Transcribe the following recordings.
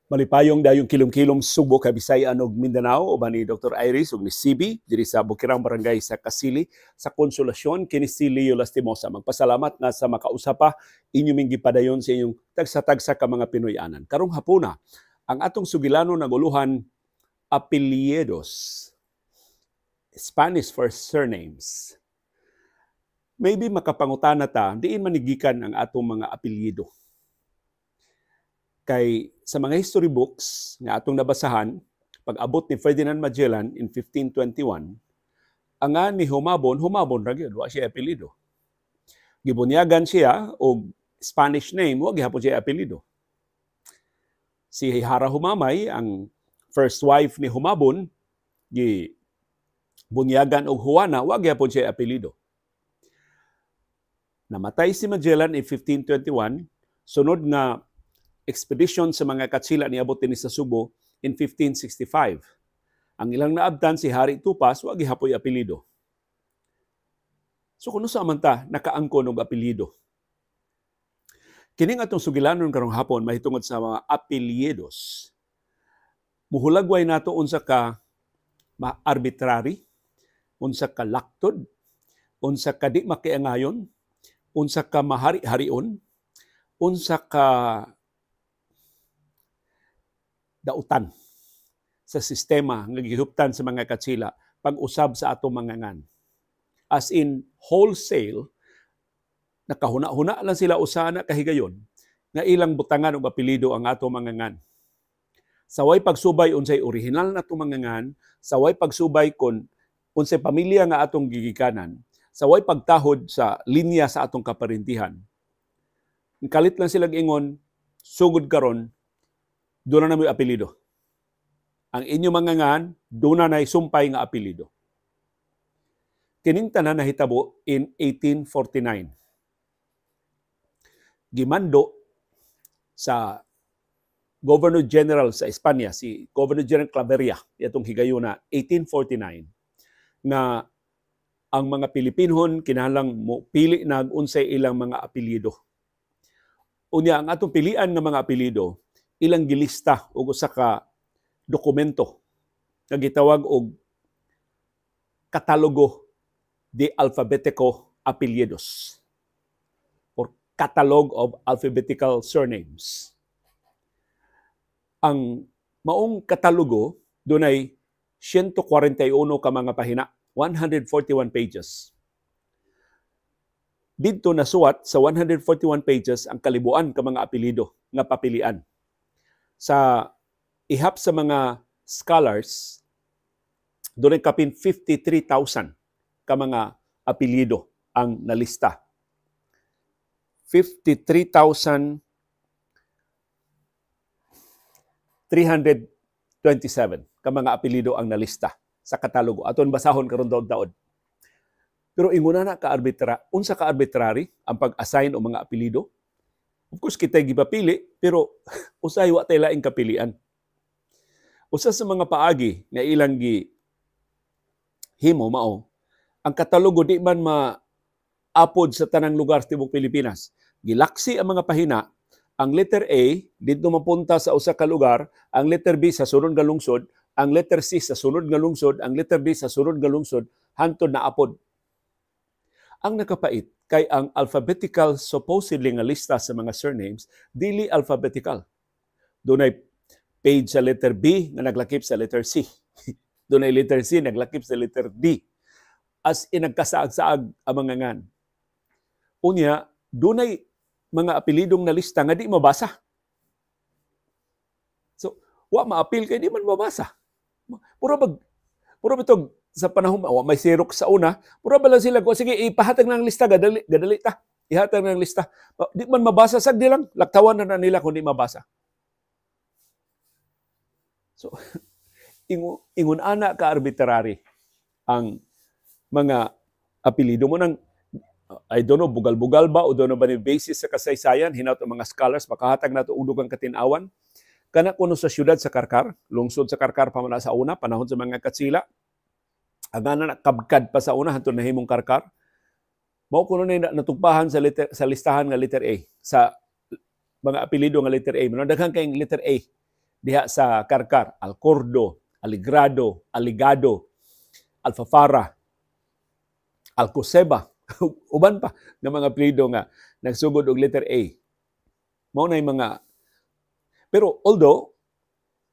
Malipayong dayong kilom-kilom Subo, Kabisayan ug Mindanao uban ni Dr. Iris ug ni CB diri sa Bukirang Barangay sa Kasili sa Konsolasyon. Kini si Leo Lastimosa. Magpasalamat nga sa makausap pa inyo ming gipadayon sa inyong tagsa-tagsa ka mga Pinoy-anan. Karong hapuna, ang atong sugilanon naguluhan apelyidos. Spanish for surnames. Maybe makapangutana ta, diin man gikan ang atong mga apelyido? Kay sa mga history books nga atong nabasahan, pag-abot ni Ferdinand Magellan in 1521, ang nga ni Humabon, Humabon ra gyud, wa siya apelyido. Gibunyagan siya og Spanish name, wa gihapon siya apelyido. Si Hara Humamay, ang first wife ni Humabon, gi bunyagan og Juana, wa gihapon siya apelyido. Namatay si Magellan in 1521, sunod nga expedition sa mga Katsila niabot dinhi sa Subo in 1565. Ang ilang naabtan si Hari Tupas, wa gihapoy apelyido. So kuno sa man ta nakaangkon og apelyido? Kining atong sugilanon karong hapon mahitungod sa mga apelyidos. Muhulagway nato unsa ka ma-arbitrary, unsa ka laktod, unsa ka di makiangayon, unsa ka mahari-harion, unsa ka dautan sa sistema nga gihuptan sa mga Katsila pag-usab sa atong mga ngan. As in wholesale, nakahuna-huna lang sila usa na kahigayon nga ilang butangan og apelyido ang atong mga ngan. Saway pagsubay unsay orihinal na atong mga ngan, saway pagsubay kon unsay pamilya nga atong gigikanan, saway pagtahod sa linya sa atong kaparentihan. Kalit lang silang ingon, sugod karon, doon na mo'y apelyido. Ang inyo mga ngan, doon na sumpay nga apelyido. Kining tanan nahitabo in 1849. Gimando sa Governor General sa Espanya, si Governor General Claveria, itong higayuna, 1849, nga ang mga Pilipinhon kinahanglang mo pili na unsay ilang mga apelyido. Unya, ang atong pilian nga mga apelyido, ilang gilista og usa ka dokumento nga gitawag og Catalogo de Alfabetico Apelyidos or Catalog of Alphabetical Surnames. Ang maong katalogo dunay 141 ka mga pahina, 141 pages. Didto nasuwat sa 141 pages ang kalibuan ka mga apelyido nga papilian. Sa ihap sa mga scholars, dunay kapin 53,000 ka mga apelyido ang nalista. 53,327 ka mga apelyido ang nalista sa katalogo. Aton basahon karon daod-daod. Pero inguna na ka arbitra, unsa ka arbitrary ang pag-assign og mga apelyido? Of course kita gipapili, pero usahay wa tay laing kapilian. Usa sa mga paagi nga ilang gi himo mao ang katalogo di man maapod sa tanang lugar sa tibuok Pilipinas. Gilaksi ang mga pahina, ang letter A didto mapunta sa usa ka lugar, ang letter B sa sunod nga lungsod, ang letter C sa sunod nga lungsod, ang letter D sa sunod nga lungsod, hantod naapod. Ang nakapait kay ang alphabetical supposedly nga lista sa mga surnames dili alphabetical. Dunay page sa letter B nga naglakip sa letter C. Dunay letter C naglakip sa letter D. As in nagkasaag-saag ang mga ngan. Unya, dunay mga apelidong nalista nga di mabasa. So, wa maapil kay di man mabasa. Puro bitog sa panahon wa may Xerox sa una, puro ba lang sila ko sige ipahatag ng lista, gadali gadali ta. Ihatag ng lista. Di man mabasa, sagdi lang laktawan na nila kung di mabasa. So ingon ana ka arbitrary ang mga apelyido mo nang I don't know, bugal-bugal ba o doon ba ni basis sa kasaysayan, hinaut ang mga scholars, makahatag nato og dugang katinawan. Kana kuno sa siyudad sa Karkar, lungsod sa Karkar pa man sa una, panahon sa mga Katsila. Ang ana kabkad pa sa una, hantod nahimong Karkar. Mao kuno na natugpahan sa letter, sa listahan nga letter A, sa mga apelyido nga letter A. Mao daghan kayong letter A diha sa Karkar, Alcordo, Aligrado, Aligado, Alfafara, Alcoseba, uban pa nga mga apelyido nga nagsugod og letter A. Mao na mga. Pero although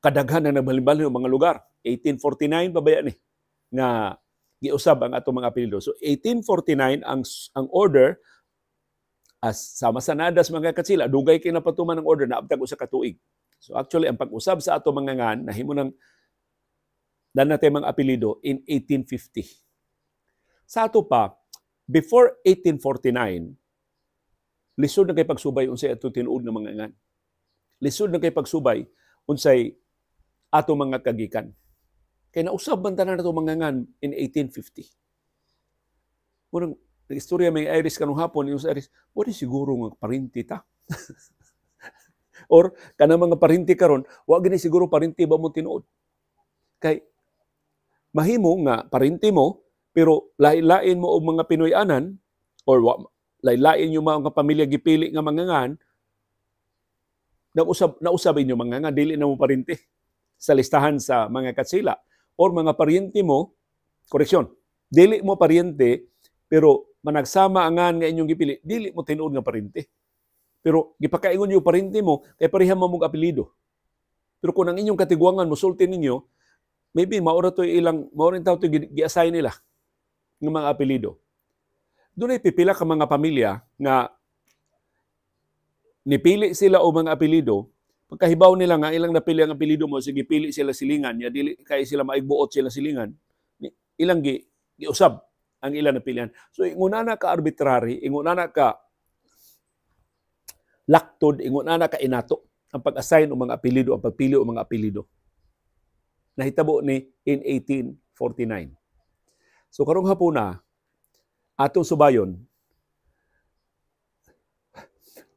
kadaghan na nagbalin-balhin og mga lugar, 1849 pa baya ni nga giusab ang atong mga apelyido. So 1849 ang order as sama sa nadas, mga katsila, dugay kay napatuman ang order, naabtag usa ka tuig. So actually, ang pag-usab sa ato mga ngan nahimo ng dan natin mga apelyido in 1850. Sa ato pa, before 1849, lisod na kay pagsubay unsay ato tinuod nga mga ngan. Lisod na kay pagsubay unsay ato mga kagikan. Kay nausab man tanan ato mga ngan in 1850. Murang nag-istorya may Iris kanong hapon, yung sa Iris, wala siguro nga parinti ta. Or kanang mga parinti karon, wa gani siguro parinti ba mo tinuod. Kay mahimo nga parinti mo pero lain-lain mo og mga Pinoy-anan or wa, lain-lain yung mga pamilya gipili nga mga ngan, nausab nausab inyo mga ngan, dili na mo parinti sa listahan sa mga katsila or mga paryente mo, koreksyon, dili mo paryente pero managsama ang ngan nga inyong gipili, dili mo tinuod nga paryente. Pero gipakaingon yung paryente mo kay pareha mo mong apelyido. Pero kung ang inyong katiguangan mosulti ninyo, maybe maura to ilang maura taw to gi-assign nila ng mga apelyido. Dunay pipila ka mga pamilya nga nipili sila og mga apelyido, pagkahibaw nila nga ilang napili ang apelyido mo, sige pili sila silingan, ya dili kay sila maigbuot sila silingan, ilang giusab ang ilang napilian. So ingon na ka arbitrary, ingon na ka laktod, ingon na ka inato ang pag-assign og mga apelyido, ang pagpili og mga apelyido. Nahitabo ni in 1849. So karong hapuna, atong subayon,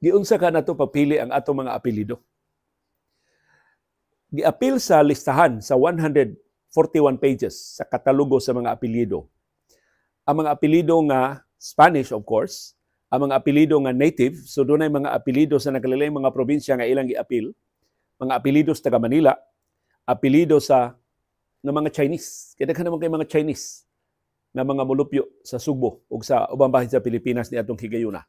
giunsa ka nato pagpili ang atong mga apelyido. Giapil sa listahan sa 141 pages sa katalogo sa mga apelyido. Ang mga apelyido nga Spanish, of course, ang mga apelyido nga native, so dunay mga apelyido sa nagkalain mga probinsya nga ilang giapil, mga apelyido sa taga Manila, apelyido sa nga mga Chinese. Kaya daghan naman kay mga Chinese nga mga mulupyo sa Sugbo ug sa ubang bahin sa Pilipinas ni atong higayuna.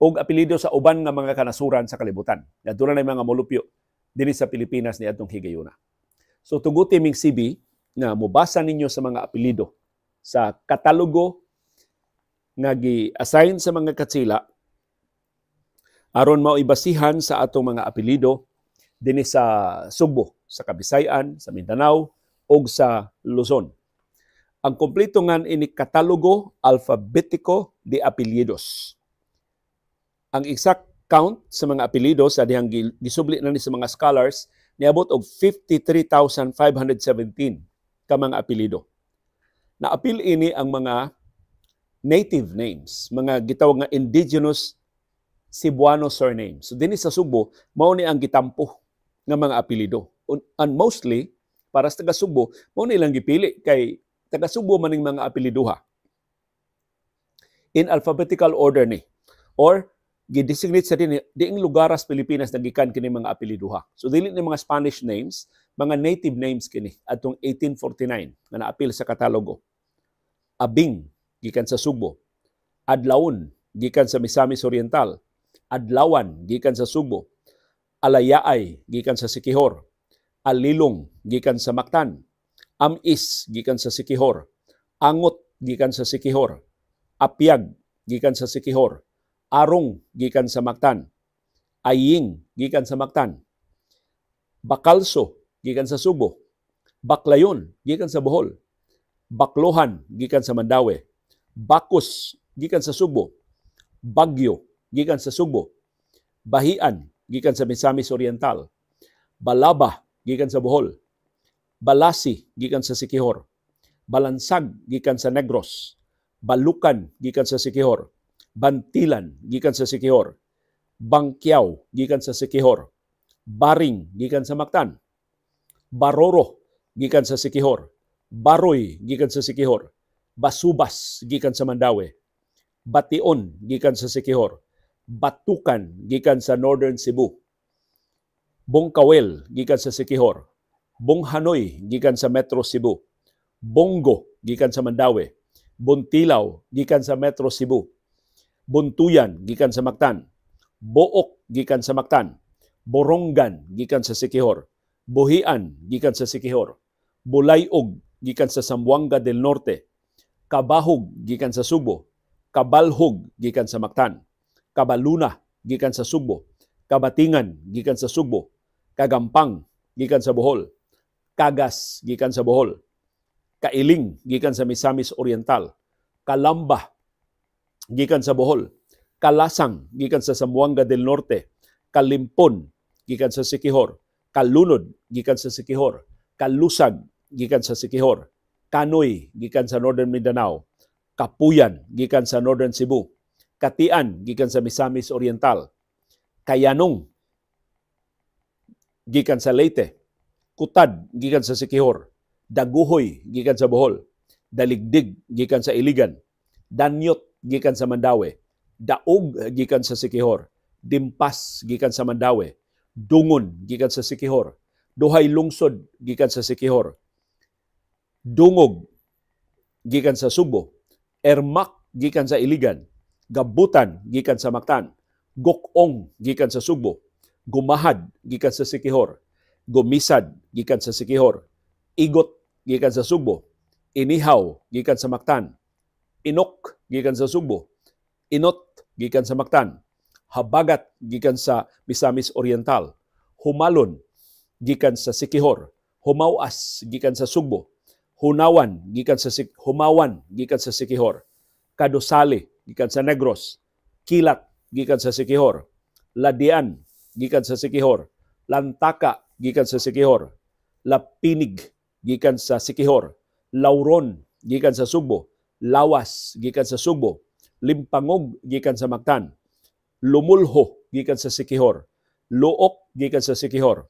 Og apelyido sa uban nga mga kanasuran sa kalibutan. Nga doon na mga mulupyo dinhi sa Pilipinas ni atong higayuna. So tuguti ming CB nga mobasa ninyo sa mga apelyido sa katalogo nga gi-assign sa mga katsila aron maibasihan sa atong mga apelyido dinhi sa Sugbo, sa Kabisayan, sa Mindanao ug sa Luzon. Ang kompleto ngan ini Katalogo Alfabetico de Apelyidos. Ang exact count sa mga apelyido sa dihang gisubli na ni sa mga scholars niabot og 53,517 ka mga apelyido. Naapil ini ang mga native names, mga gitawag nga indigenous Cebuano surnames. So dinhi sa Sugbo, mao ni ang gitampo nga mga apelyido. And mostly para sa taga Sugbo, mao ni ilang gipili kay taga Sugbo maning mga apelyiduha. In alphabetical order ni or gi-designate sa dinhi diing lugar sa Pilipinas nagikan kini mga apelyiduha. So dili ni mga Spanish names, mga native names kini atong 1849 nga naapil sa katalogo. Abing gikan sa Sugbo, Adlaon gikan sa Misamis Oriental, Adlawan gikan sa Sugbo, Alayaay gikan sa Siquijor, Alilong gikan sa Mactan, Amis gikan sa Siquijor, Angot gikan sa Siquijor, Apyag gikan sa Siquijor, Arong gikan sa Mactan, Aying gikan sa Mactan, Bakalso gikan sa Sugbo, Baklayon gikan sa Bohol, Baklohan gikan sa Mandaue, Bakos gikan sa Sugbo, Bagyo gikan sa Sugbo, Bahian gikan sa Misamis Oriental, Balaba gikan sa Bohol, Balasi gikan sa Siquijor, Balansag gikan sa Negros, Balukan gikan sa Siquijor, Bantilan gikan sa Siquijor, Bangkiaw gikan sa Siquijor, Baring gikan sa Mactan, Baroro gikan sa Siquijor, Baroy gikan sa Siquijor, Basubas gikan sa Mandaue, Bation gikan sa Siquijor, Batukan gikan sa Northern Cebu, Bongkawel gikan sa Siquijor, Bonghanoy gikan sa Metro Cebu, Bongo gikan sa Mandaue, Bontilaw gikan sa Metro Cebu, Bontuyan gikan sa Mactan, Book gikan sa Mactan, Borongan gikan sa Siquijor, Buhian gikan sa Siquijor, Bulayog gikan sa Zamboanga del Norte, Kabahog gikan sa Sugbo, Kabalhog gikan sa Mactan, Kabaluna gikan sa Sugbo, Kabatingan gikan sa Sugbo, Kagampang gikan sa Bohol, Kagas gikan sa Bohol, Kailing gikan sa Misamis Oriental, Kalamba gikan sa Bohol, Kalasang gikan sa Zamboanga del Norte, Kalimpon gikan sa Siquijor, Kalunod gikan sa Siquijor, Kalusag gikan sa Siquijor, Kanoy gikan sa Northern Mindanao, Kapuyan gikan sa Northern Cebu, Katian gikan sa Misamis Oriental, Kayanong gikan sa Leyte, Kutad gikan sa Siquijor, Daguhoy gikan sa Bohol, Daligdig gikan sa Iligan, Danyot gikan sa Mandaue, Daog gikan sa Siquijor, Dimpas gikan sa Mandaue, Dungon gikan sa Siquijor, Duhay Lungsod gikan sa Siquijor, Dungog gikan sa Sugbo, Ermak gikan sa Iligan, Gabutan gikan sa Mactan, Gokong gikan sa Sugbo, Gumahad gikan sa Siquijor, Gumisad gikan sa Siquijor, Igot gikan sa Sugbo, Inihaw gikan sa Mactan, Inok gikan sa Sugbo, Inot gikan sa Mactan, Habagat gikan sa Misamis Oriental, Humalon gikan sa Siquijor, Humawas gikan sa Sugbo, Hunawan gikan sa Humawan gikan sa Siquijor, Kadusali gikan sa Negros, Kilat gikan sa Siquijor, Ladian gikan sa Siquijor, Lantaka gikan sa Siquijor, Lapinig gikan sa Siquijor, Lauron gikan sa Sugbo, Lawas gikan sa Sugbo, Limpangog gikan sa Mactan, Lumulho gikan sa Siquijor, Luok gikan sa Siquijor,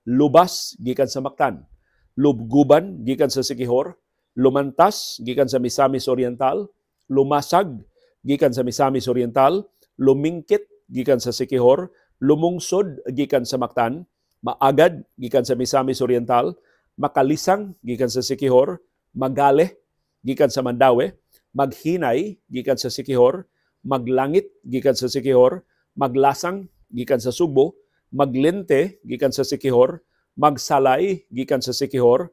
Lubas gikan sa Mactan, Lubguban gikan sa Siquijor, Lumantas gikan sa Misamis Oriental, Lumasag gikan sa Misamis Oriental, Lumingkit gikan sa Siquijor, Lumungsod gikan sa Mactan, Maagad gikan sa Misamis Oriental, Makalisang gikan sa Siquijor, Magale gikan sa Mandaue, Maghinay gikan sa Siquijor, Maglangit gikan sa Siquijor, Maglasang gikan sa Sugbo, Maglente gikan sa Siquijor, Magsalay gikan sa Siquijor,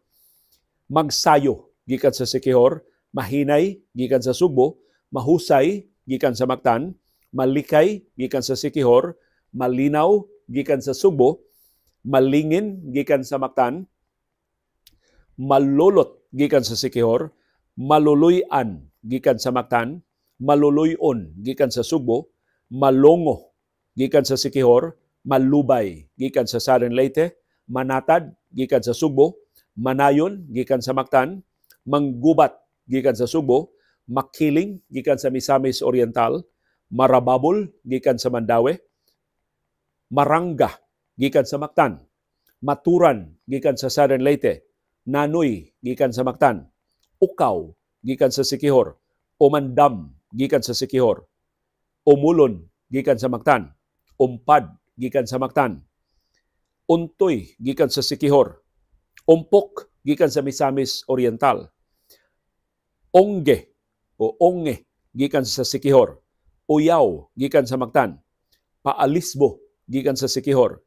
Magsayo gikan sa Siquijor, Mahinay gikan sa Sugbo, Mahusay gikan sa Mactan, Malikay gikan sa Siquijor, Malinaw gikan sa Sugbo, Malingin gikan sa Mactan, Malulot gikan sa Siquijor, Maluluy-an gikan sa Mactan, Maluluy-on gikan sa Sugbo, Malongo gikan sa Siquijor, Malubay gikan sa Southern Leyte, Manatad gikan sa Sugbo, Manayon gikan sa Mactan, Manggubat gikan sa Sugbo, Makiling gikan sa Misamis Oriental, Marababol gikan sa Mandaue, Maranga gikan sa Mactan, Maturan gikan sa Southern Leyte, Nanoy gikan sa Mactan, Ukaw gikan sa Siquijor, Umandam gikan sa Siquijor, Umulon gikan sa Mactan, Umpad gikan sa Mactan, Untoy gikan sa Siquijor, Umpok gikan sa Misamis Oriental, Ongge o Onge gikan sa Siquijor, Uyaw gikan sa Mactan, Paalisbo gikan sa Siquijor,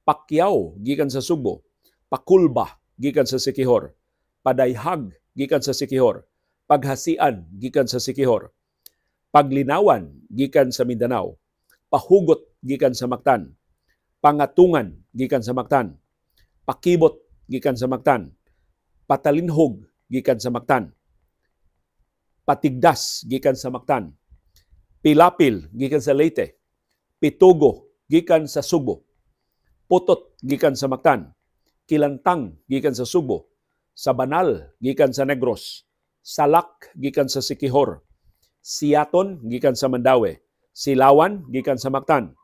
Pakyaw gikan sa Sugbo, Pakulba gikan sa Siquijor, Padayhag gikan sa Siquijor, Paghasian gikan sa Siquijor, Paglinawan gikan sa Mindanao, Pahugot gikan sa Mactan, Pangatungan gikan sa Mactan, Pakibot gikan sa Mactan, Patalinhog gikan sa Mactan, Patigdas gikan sa Mactan, Pilapil gikan sa Leyte, Pitugo gikan sa Sugbo, Putot gikan sa Mactan, Kilantang gikan sa Sugbo, Sabanal gikan sa Negros, Salak gikan sa Siquijor, Siaton gikan sa Mandaue, Silawan gikan sa Mactan,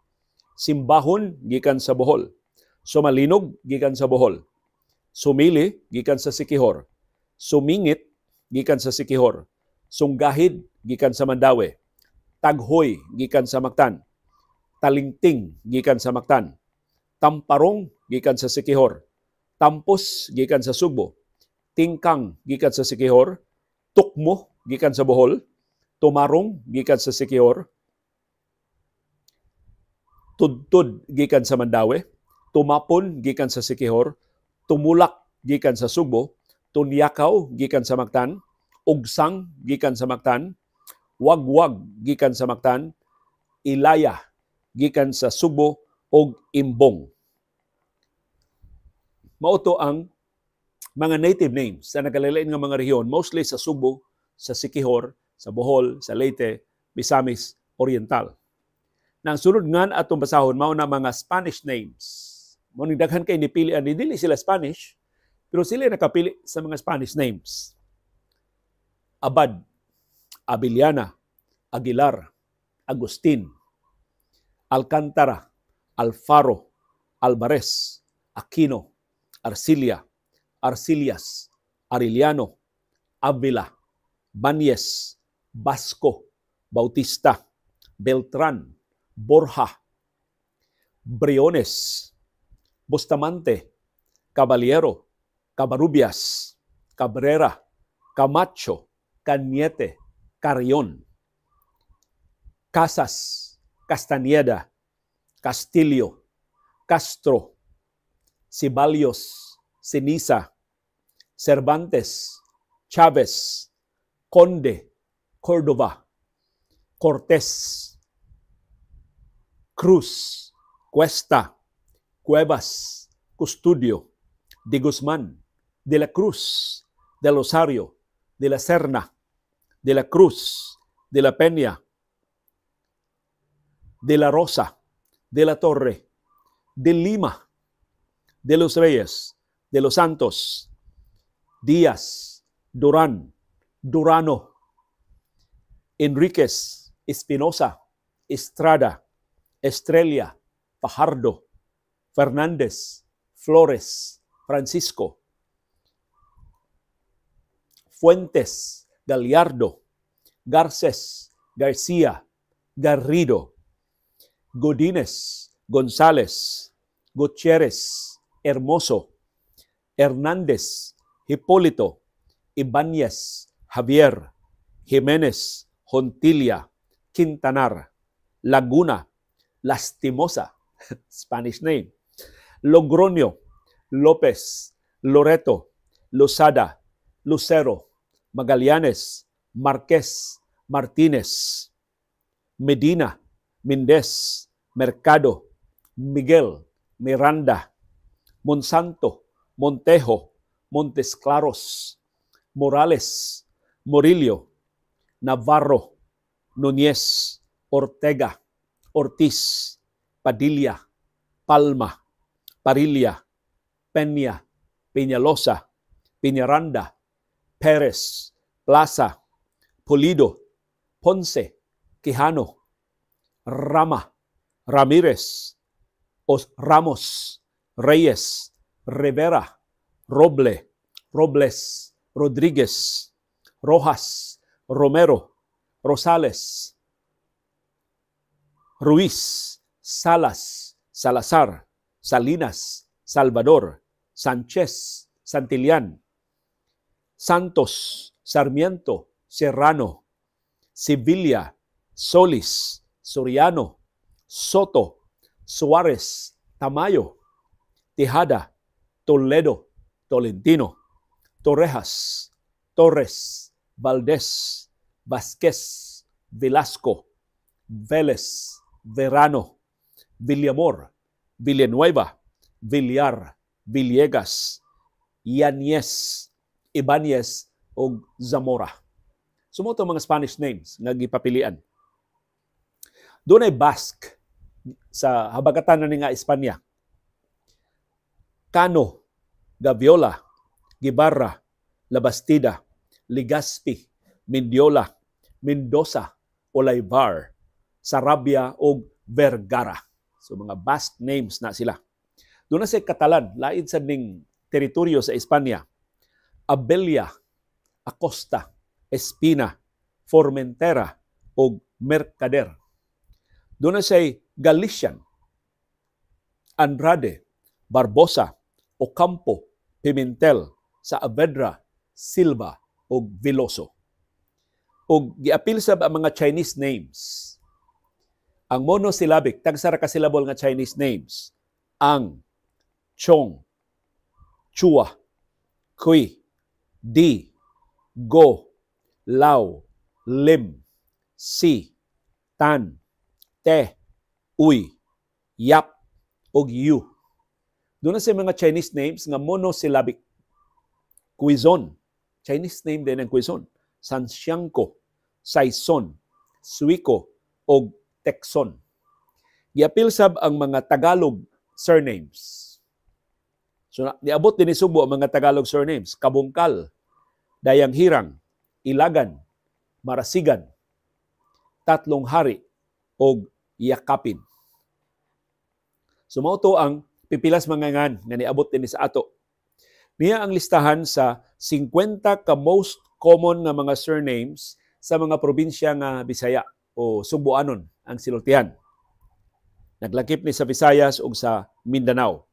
Simbahon gikan sa Bohol, Sumalinog gikan sa Bohol, Sumili gikan sa Siquijor, Sumingit gikan sa Siquijor, Sunggahid gikan sa Mandaue, Taghoy gikan sa Mactan, Talingting gikan sa Mactan, Tamparong gikan sa Siquijor, Tampos gikan sa Sugbo, Tingkang gikan sa Siquijor, Tukmo gikan sa Bohol, Tumarong gikan sa Siquijor, Tudtud gikan sa Mandaue, Tumapon gikan sa Siquijor, Tumulak gikan sa Sugbo, Tunyakaw gikan sa Mactan, Ugsang gikan sa Mactan, Wagwag gikan sa Mactan, Ilaya gikan sa Sugbo ug Imbong. Mao to ang mga native names sa nagkalain nga mga rehiyon, mostly sa Sugbo, sa Siquijor, sa Bohol, sa Leyte, Misamis Oriental. Nang sunod nga atong basahon mao na mga Spanish names. Mao ning daghan kay nipili ani, dili sila Spanish, pero sila nakapili sa mga Spanish names. Abad, Abiliana, Aguilar, Agustin, Alcantara, Alfaro, Alvarez, Aquino, Arcilia, Arcilias, Arellano, Avila, Banyes, Basco, Bautista, Beltran, Borja, Briones, Bustamante, Caballero, Cabarubias, Cabrera, Camacho, Cañete, Carrion, Casas, Castañeda, Castillo, Castro, Ceballos, Ceniza, Cervantes, Chavez, Conde, Cordova, Cortes, Cruz, Cuesta, Cuevas, Custodio, De Guzman, De la Cruz, De Rosario, De la Serna, De la Cruz, De la Peña, De la Rosa, De la Torre, De Lima, De los Reyes, De los Santos, Díaz, Duran, Durano, Enriquez, Espinosa, Estrada, Estrella, Fajardo, Fernandez, Flores, Francisco, Fuentes, Gallardo, Garces, Garcia, Garrido, Godínez, González, Gutierrez, Hermoso, Hernández, Hipólito, Ibáñez, Javier, Jiménez, Jontilla, Quintanar, Laguna, Lastimosa, Spanish name, Logroño, López, Loreto, Losada, Lucero, Magallanes, Marquez, Martinez, Medina, Mendez, Mercado, Miguel, Miranda, Monsanto, Montejo, Montes Claros, Morales, Murillo, Navarro, Nunez, Ortega, Ortiz, Padilla, Palma, Parilla, Peña, Peñalosa, Peñaranda, Perez, Plaza, Pulido, Ponce, Quijano, Rama, Ramirez, Os Ramos, Reyes, Rivera, Roble, Robles, Rodriguez, Rojas, Romero, Rosales, Ruiz, Salas, Salazar, Salinas, Salvador, Sanchez, Santillan, Santos, Sarmiento, Serrano, Sevilla, Solis, Soriano, Soto, Suarez, Tamayo, Tejada, Toledo, Tolentino, Torrejas, Torres, Valdez, Vasquez, Velasco, Vélez, Verano, Villamor, Villanueva, Villar, Villegas, Yanez, Ibanez ug Zamora. So mao mga Spanish names nga gipapilian. Dunay Basque sa habagatan na ni nga Espanya. Cano, Gaviola, Gibarra, Labastida, Ligaspi, Mendiola, Mendoza, Olayvar, Sarabia ug Vergara. So mga Basque names na sila. Duna say Catalan, lain sa ning teritoryo sa Espanya. Abelia, Acosta, Espina, Formentera ug Mercader. Duna say Galician, Andrade, Barbosa, Ocampo, Pimentel, Saavedra, Silva ug Veloso. Ug giapil sab ang mga Chinese names. Ang monosyllabic, tagsa ra ka syllable nga Chinese names: Ang, Chong, Chua, Kui, Di, Go, Lao, Lim, Si, Tan, Te, Uy, Yap, ug Yu. Duna say mga Chinese names nga monosyllabic. Quizon, Chinese name din ang Quizon. Sansiangco, Saison, Suico, ug Texon. Giapil sab ang mga Tagalog surnames. So niabot din ni Sugbo ang mga Tagalog surnames: Kabungkal, Dayang Hirang, Ilagan, Marasigan, Tatlong Hari, ug Yakapin. So mao to ang pipilas mga ngan nga niabot din sa ato. Niya ang listahan sa 50 ka most common nga mga surnames sa mga probinsya nga Bisaya o Sugboanon ang sinultihan. Naglakip ni sa Visayas ug sa Mindanao.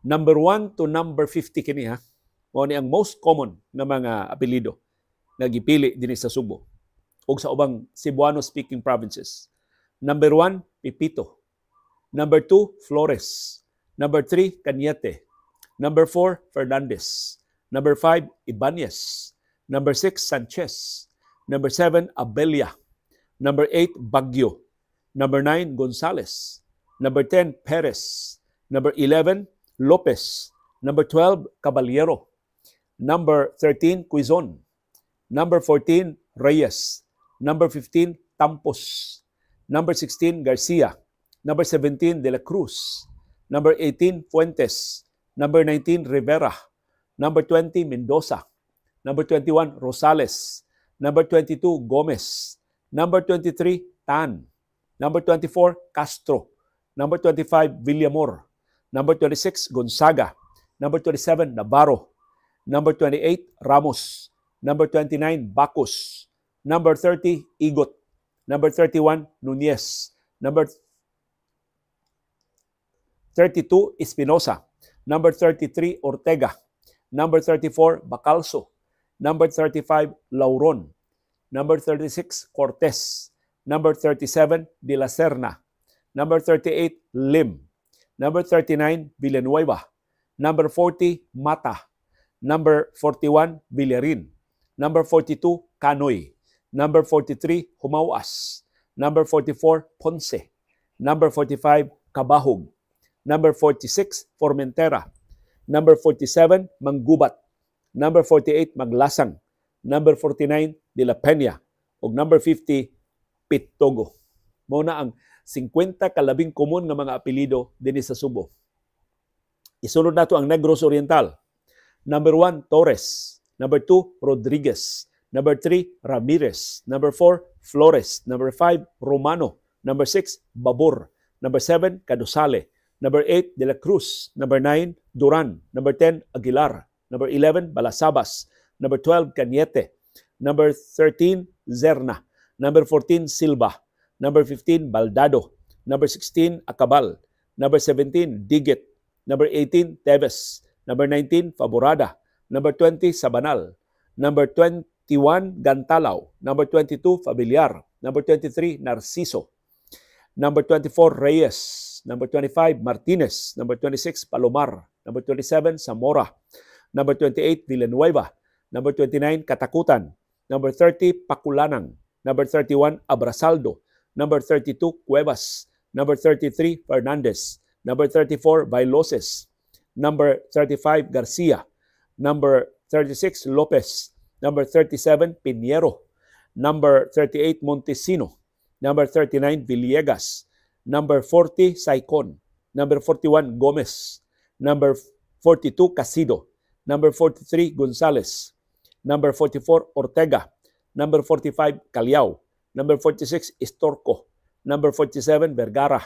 Number 1 to number 50 kini ha. Mao ni ang most common nga mga apelyido nga gipili dinhi sa Sugbo ug sa ubang Cebuano speaking provinces. Number 1, Pipito. Number 2, Flores. Number 3, Cañete. Number 4, Fernandez. Number 5, Ibanez. Number 6, Sanchez. Number 7, Abella. Number 8, Baguio. Number 9, Gonzales. Number 10, Perez. Number 11, Lopez. Number 12, Caballero. Number 13, Quizon. Number 14, Reyes. Number 15, Tampos. Number 16, Garcia. Number 17, De La Cruz. Number 18, Fuentes. Number 19, Rivera. Number 20, Mendoza. Number 21, Rosales. Number 22, Gomez. Number 23, Tan. Number 24, Castro. Number 25, Villamor. Number 26, Gonzaga. Number 27, Navarro. Number 28, Ramos. Number 29, Bacos. Number 30, Igot. Number 31, Nunez. Number 32, Espinosa. Number 33, Ortega. Number 34, Bacalso. Number 35, Lauron. Number 36, Cortez. Number 37, De La Serna. Number 38, Lim. Number 39, Villanueva. Number 40, Mata. Number 41, Villarin. Number 42, Canoy. Number 43, Humawas. Number 44, Ponce. Number 45, Cabahug. Number 46, Formentera. Number 47, Manggubat. Number 48, Maglasang. Number 49, De La Peña. Ug number 50, Pitogo. Mao na ang 50 kalabing komon nga mga apelyido dinhi sa Subo. Isunod nato ang Negros Oriental. Number 1, Torres. Number 2, Rodriguez. Number 3, Ramirez. Number 4, Flores. Number 5, Romano. Number 6, Babor. Number 7, Cadosale. Number 8, De La Cruz. Number 9, Duran. Number 10, Aguilar. Number 11, Balasabas. Number 12, Cañete. Number 13, Zerna. Number 14, Silva. Number 15, Baldado. Number 16, Acabal. Number 17, Digit. Number 18, Teves. Number 19, Faborada. Number 20, Sabanal. Number 21, Gantalao. Number 22, Familiar. Number 23, Narciso. Number 24, Reyes. Number 25, Martinez. Number 26, Palomar. Number 27, Zamora. Number 28, Villanueva. Number 29, Katakutan. Number 30, Pakulanang. Number 31, Abrasaldo. Number 32, Cuevas. Number 33, Fernandez. Number 34, Bailoses. Number 35, Garcia. Number 36, Lopez. Number 37, Piñero. Number 38, Montesino. Number 39, Villegas. Number 40, Saicon. Number 41, Gomez. Number 42, Casido. Number 43, Gonzales. Number 44, Ortega. Number 45, Caliao. Number 46, Estorco. Number 47, Vergara.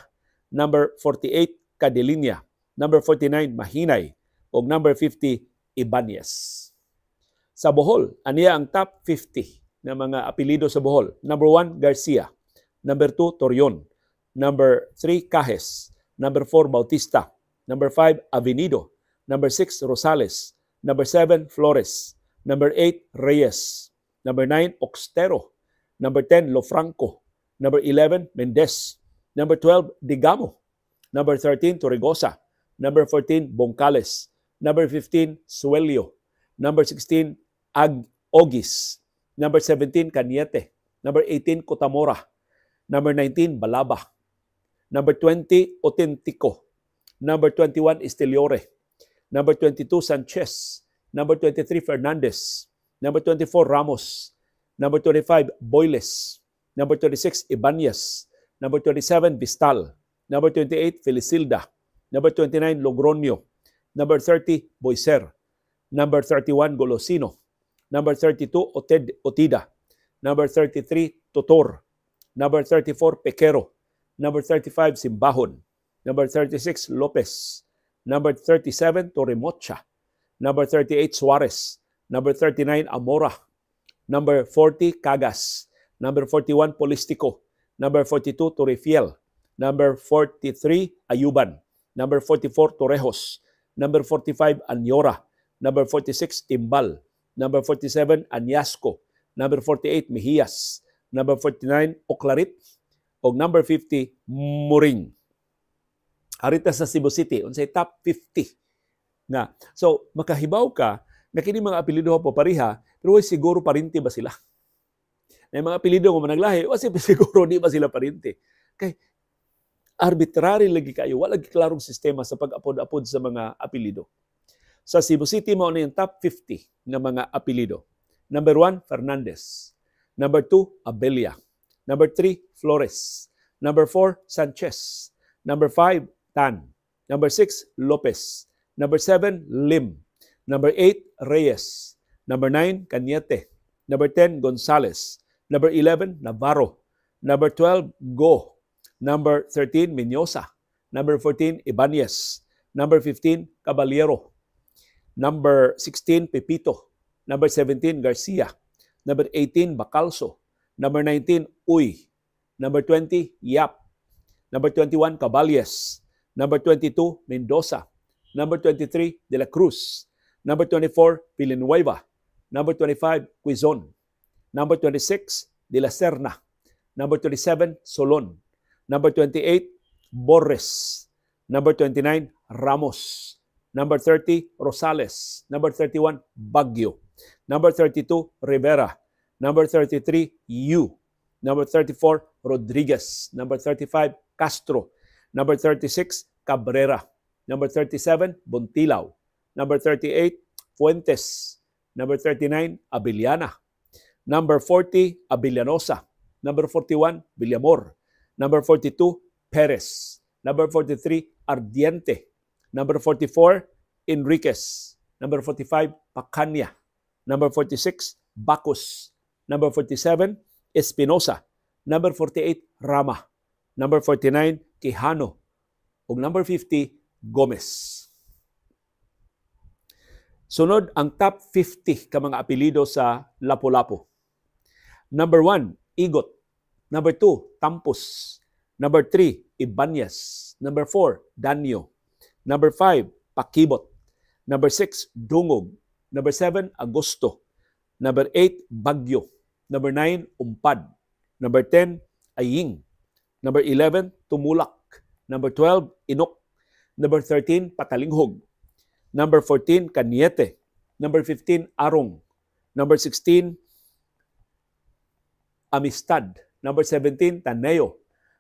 Number 48, Cadelinia. Number 49, Mahinay. Ug number 50, Ibanez. Sa Bohol, aniya ang top 50 na mga apelyido sa Bohol. Number 1, Garcia. Number 2, Torion. Number 3, Cajes. Number 4, Bautista. Number 5, Avenido. Number 6, Rosales. Number 7, Flores. Number 8, Reyes. Number 9, Oxtero. Number 10, Lofranco. Number 11, Mendez. Number 12, Digamo. Number 13, Torregosa. Number 14, Bongcales. Number 15, Suelio. Number 16, Ag Ogis. Number 17, Cañete. Number 18, Cotamora. Number 19, Balaba. Number 20, Autentico. Number 21, Esteliore. Number 22, Sanchez. Number 23, Fernandez. Number 24, Ramos. Number 25, Boyles. Number 26, Ibanez. Number 27, Vistal. Number 28, Felicilda. Number 29, Logroño. Number 30, Boiser. Number 31, Golosino. Number 32, Otida. Number 33, Totor. Number 34, Pequero. Number 35, Simbahon. Number 36, Lopez. Number 37, Torremocha. Number 38, Suarez. Number 39, Amora. Number 40, Cagas. Number 41, Polistico. Number 42, Torrefiel. Number 43, Ayuban. Number 44, Torejos. Number 45, Anyora. Number 46, Timbal. Number 47, Anyasco. Number 48, Mejias. Number 49, Oclarit. O number 50, Muring. Arita sa Cebu City, unsay top 50 nga. So, makahibaw ka na kini mga apelyido po pareha, pero way siguro parente ba sila? Na mga apelyido nga managlahi, wa siguro di ba sila parente? Kay arbitrary lagi kayo, wala lagi klarong sistema sa pag-apod-apod sa mga apelyido. Sa Cebu City, mao na yung top 50 nga mga apelyido. Number 1, Fernandez. Number 2, Abelia. Number 3, Flores. Number 4, Sanchez. Number 5, Tan. Number 6, Lopez. Number 7, Lim. Number 8, Reyes. Number 9, Cañete. Number 10, Gonzales. Number 11, Navarro. Number 12, Go. Number 13, Miñoza. Number 14, Ibanez. Number 15, Caballero. Number 16, Pepito. Number 17, Garcia. Number 18, Bacalso. Number 19, Uy. Number 20, Yap. Number 21, Caballes. Number 22, Mendoza. Number 23, De La Cruz. Number 24, Villanueva. Number 25, Quizon. Number 26, De La Serna. Number 27, Solon. Number 28, Borres. Number 29, Ramos. Number 30, Rosales. Number 31, Baguio. Number 32, Rivera. Number 33, Yu. Number 34, Rodriguez. Number 35, Castro. Number 36, Cabrera. Number 37, Bontilao. Number 38, Fuentes. Number 39, Abiliana. Number 40, Abilianosa. Number 41, Villamor. Number 42, Perez. Number 43, Ardiente. Number 44, Enriquez. Number 45, Pacanya. Number 46, Bacus. Number 47, Espinosa. Number 48, Rama. Number 49, Quijano. Ug number 50, Gomez. Sunod ang top 50 ka mga apelyido sa Lapu-Lapu. Number 1, Igot. Number 2, Tampus. Number 3, Ibanez. Number 4, Danyo. Number 5, Pakibot. Number 6, Dungog. Number 7, Agosto. Number 8, Bagyo. Number 9, Umpad. Number 10, Aying. Number 11, Tumulak. Number 12, Inok. Number 13, Patalinghog. Number 14, Cañete. Number 15, Arong. Number 16, Amistad. Number 17, Taneo.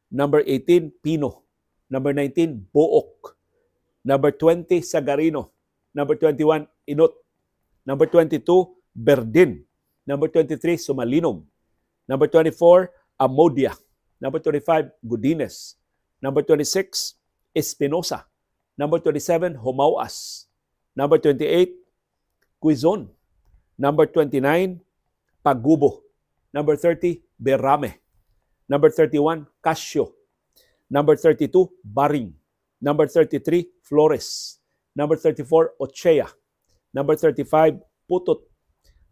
Number 18, Pino. Number 19, Book. Number 20, Sagarino. Number 21, Inot. Number 22, Berdin. Number 23, Sumalinog. Number 24, Amodia. Number 25, Godines. Number 26, Espinosa. Number 27, Homauas. Number 28, Quizon. Number 29, Pagubo. Number 30, Berame. Number 31, Casio. Number 32, Baring. Number 33, Flores. Number 34, Ochea. Number 35, Putot.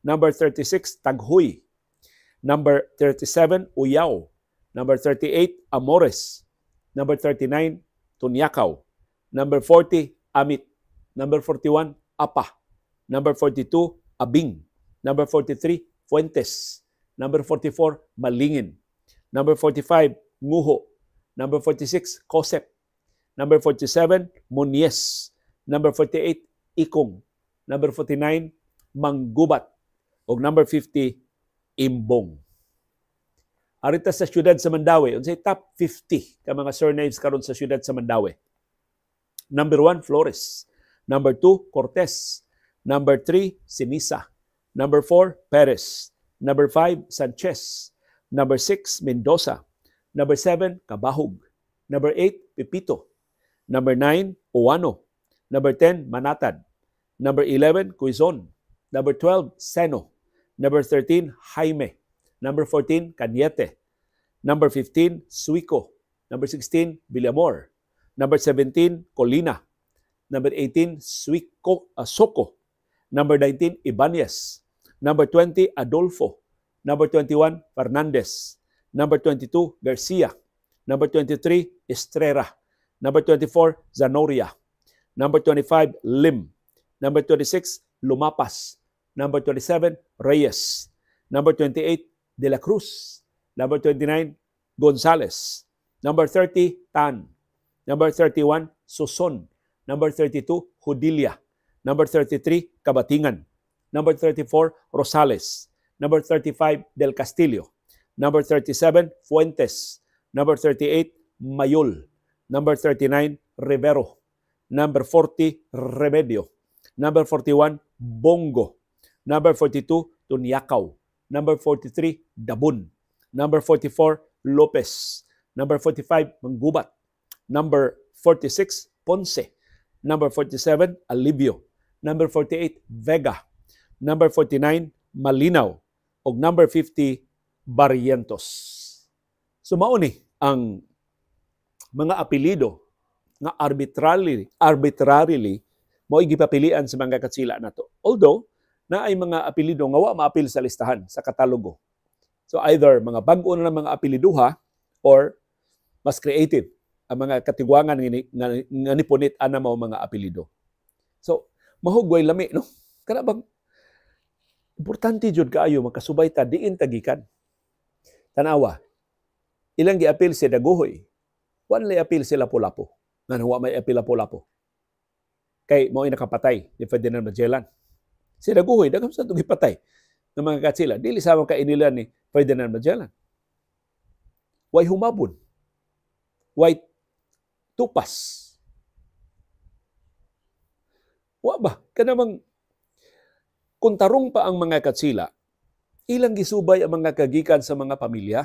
Number 36, Taghoy. Number 37, Uyaw. Number 38, Amores. Number 39, Tunyakaw. Number 40, Amit. Number 41, Apa. Number 42, Abing. Number 43, Fuentes. Number 44, Malingin. Number 45, Nguho. Number 46, Cosep. Number 47, Munies. Number 48, Ikong. Number 49, Manggubat. O number 50, Imbong. Arita sa siyudad sa Mandaue, unsay top 50 ka mga surnames karon sa siyudad sa Mandaue? Number 1, Flores. Number 2, Cortez. Number 3, Sinisa. Number 4, Perez. Number 5, Sanchez. Number 6, Mendoza. Number 7, Kabahug. Number 8, Pipito. Number 9, Uano. Number 10, Manatad. Number 11, Quezon. Number 12, Seno. Number 13, Jaime. Number 14, Cañete. Number 15, Suico. Number 16, Villamor. Number 17, Colina. Number 18, Suico, Soco. Number 19, Ibanez. Number 20, Adolfo. Number 21, Fernandez. Number 22, Garcia. Number 23, Estrera. Number 24, Zanoria. Number 25, Lim. Number 26, Lumapas. Number 27, Reyes. Number 28, De La Cruz. Number 29, Gonzales. Number 30, Tan. Number 31, Suson. Number 32, Hudilia. Number 33, Kabatingan. Number 34, Rosales. Number 35, Del Castillo. Number 37, Fuentes. Number 38, Mayol. Number 39, Rivero. Number 40, Remedio. Number 41, Bongo. Number 42, Tunyakaw. Number 43, Dabun. Number 44, Lopez. Number 45, Manggubat. Number 46, Ponce. Number 47, Alivio. Number 48, Vega. Number 49, Malinaw. Og number 50, Barrientos. So mao ni ang mga apelyido nga arbitrarily mo'y gipapilian sa mga katsila nato. Although, naay mga apelyido nga wa maapil sa listahan sa katalogo. So either mga bag-o na mga apelyiduha or mas creative ang mga katigwangan nga nipunit ana mao mga apelyido. So mahugway lami, no? Kana bang importante jud kaayo makasubay ta diin tagikan. Tanawa, ilang giapil si Dagohoy, wa nila apil si Lapu-Lapu. Ngan wa may apil Lapu-Lapu? Kay mao nakapatay ni Ferdinand Magellan. Si Dagohoy, daghan sa itong gipatay ng mga katsila. Dili sama ka inila ni Ferdinand Magellan. Way humabon. Way tupas. Wa ba? Kanamang kung tarong pa ang mga katsila, ilang gisubay ang mga kagikan sa mga pamilya?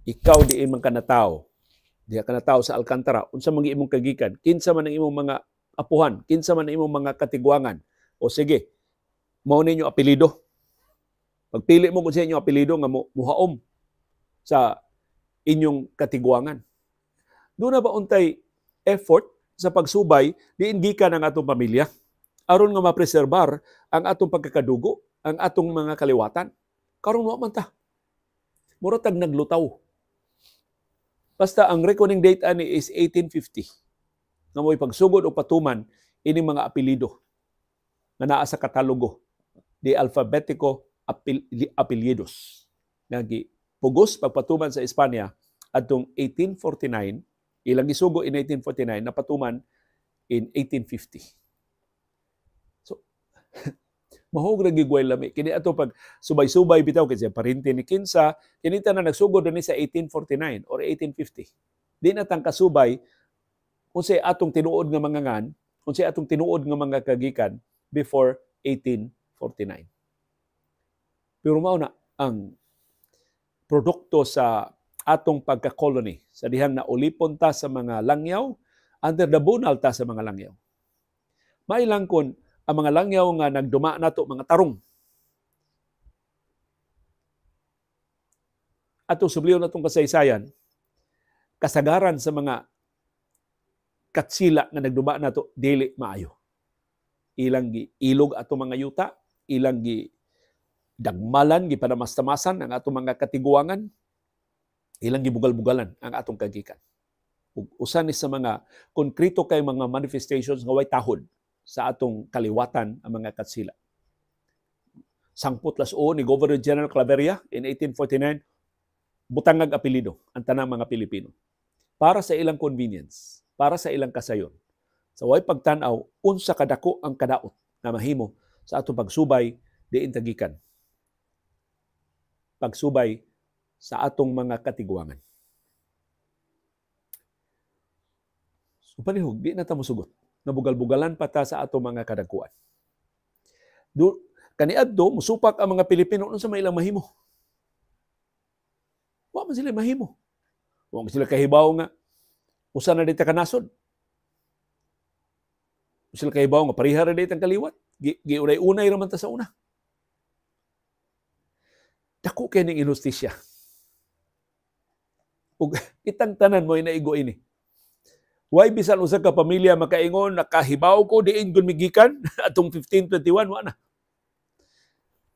Ikaw di imong kanataw. Diha ka natawo sa Alcantara, unsa man imong kagikan, kinsa man ang imong mga apuhan, kinsa man ang imong mga katigwangan. O sige, mao ninyo apelyido. Pagpili mo kung sa inyong apelyido nga muhaom sa inyong katigwangan. Doon na ba untay effort sa pagsubay diin gikan ang atong pamilya aron nga mapreserbar ang atong pagkakadugo, ang atong mga kaliwatan? Karon wa man ta. Mura tag naglutaw. Basta ang reckoning date ani is 1850. Nga mo'y pagsugod o patuman ining mga apelyido nga naa sa katalogo de alfabetico apelyidos nga gipugos pagpatuman sa Espanya adtong 1849, ilang gisugo in 1849, napatuman in 1850. So mahog ra gigway lami kini ato pag subay-subay bitaw kay siya parente ni kinsa kini tanan nagsugod ni sa 1849 or 1850. Di na tang kasubay unsay atong tinuod nga mga ngan, unsay atong tinuod nga mga kagikan before 1849. Pero mao na ang produkto sa atong pagka-colony sa dihang naulipon ta sa mga langyaw, under the bunal ta sa mga langyaw. Mailang kon ang mga langyaw nga nagduma nato mga tarong. Atong subliyon natong kasaysayan, kasagaran sa mga katsila nga nagduma nato dili maayo. Ilang giilog atong mga yuta, ilang gi dagmalan, gipanamastamasan ang atong mga katiguangan, ilang gibugal-bugalan ang atong kagikan. Ug usa ni sa mga konkreto kay mga manifestations nga way tahod sa atong kaliwatan ang mga Katsila. Sangpot las ni Governor General Claveria in 1849, butangag apelyido ang tanang mga Pilipino para sa ilang convenience, para sa ilang kasayon. Sa way pagtan-aw unsa kadako ang kadaot na mahimo sa atong pagsubay diin tagikan. Pagsubay sa atong mga katiguangan. So palihog, di na ta mosugot. Nabugal-bugalan pa ta sa atong mga kadagkuan. Do, kaniadto, musupak ang mga Pilipino, unsa may ilang mahimo? Wa man sila mahimo. Wa man sila kahibaw nga usa na dita kanasod. Wa sila kahibaw nga pareha ra ditang kaliwat. Giunay-unay ra man ta sa una. Dako kay ning inhustisya. Ug kitang tanan mo inaigo ini. Why bisan usa ka pamilya makaingon, "Nakahibaw ko diin gun migikan atong 1521"? Wa na.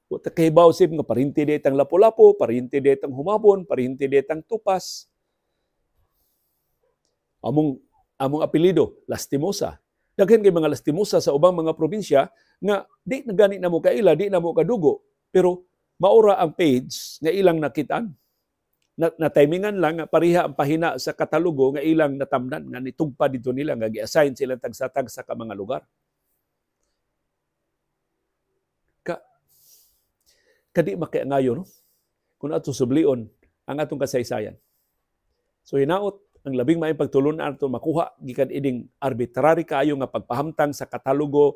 Wa ta kahibaw sib nga parinti ditang Lapu-Lapu, parinti ditang Humabon, parinti ditang Tupas. Among apelyido, Lastimosa. Daghan kay mga Lastimosa sa ubang mga probinsya nga di na gani namo kaila, di namo kadugo, pero maura ang page nga ilang nakitaan. Na timingan lang nga pareha ang pahina sa katalogo nga ilang natamnan nga nitugpa dito nila nga gi-assign sila tagsa-tagsa ka mga lugar. Ka kadi makiangayo, no? Kung ato sublion ang atong kasaysayan. So hinaot ang labing maayong pagtulunan ato makuha gikan ining arbitrary kaayo nga pagpahamtang sa katalogo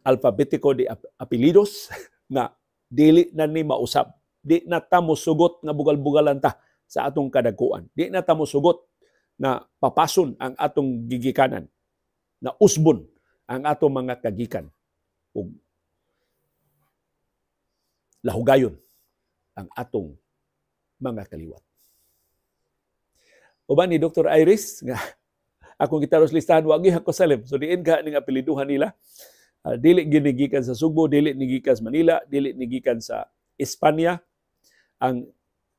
alpabetiko de apelyidos nga dili na ni mausab. Di na ta mosugot nga bugal-bugalan ta sa atong kadagkuan. Di na ta mosugot na papason ang atong gigikanan, na usbon ang atong mga kagikan ug lahugayon ang atong mga kaliwat. Uban ni Dr. Iris nga akong gitaros listahan, wa gyud ako salim. So diin ka ning apelyiduhan nila. Dili ginigikan sa Sugbo, dili nigikan sa Manila, dili nigikan sa Espanya. Ang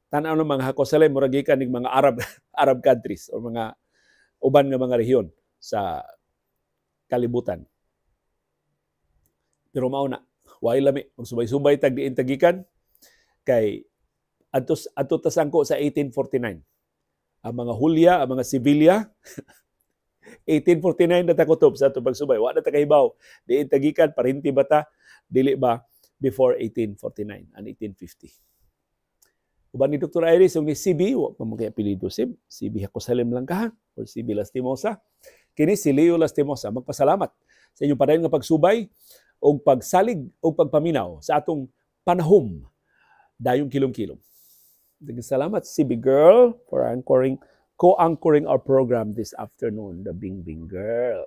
tan-aw ng mga Jacosalem murag gikan ning mga Arab Arab countries o mga uban nga mga rehiyon sa kalibutan. Pero mao na, way lami magsubay-subay tag diin tagikan kay adto adto ta sangko sa 1849. Ang mga Hulya, ang mga Sevilla, 1849 na ta kutob sa atong pagsubay. Wa na ta kahibaw diin tagikan, parinti ba ta, dili ba before 1849 and 1850. Uban ni Dr. Iris, yung ni CB, wa pa man kay apelyido Sib, CB Jacosalem lang ka, or CB Lastimosa. Kini si Leo Lastimosa, magpasalamat sa inyong padayon nga pagsubay o pagsalig o pagpaminaw sa atong panahom dayong kilom-kilom. Salamat, CB Girl, for anchoring, co-anchoring our program this afternoon, the Bing Bing Girl.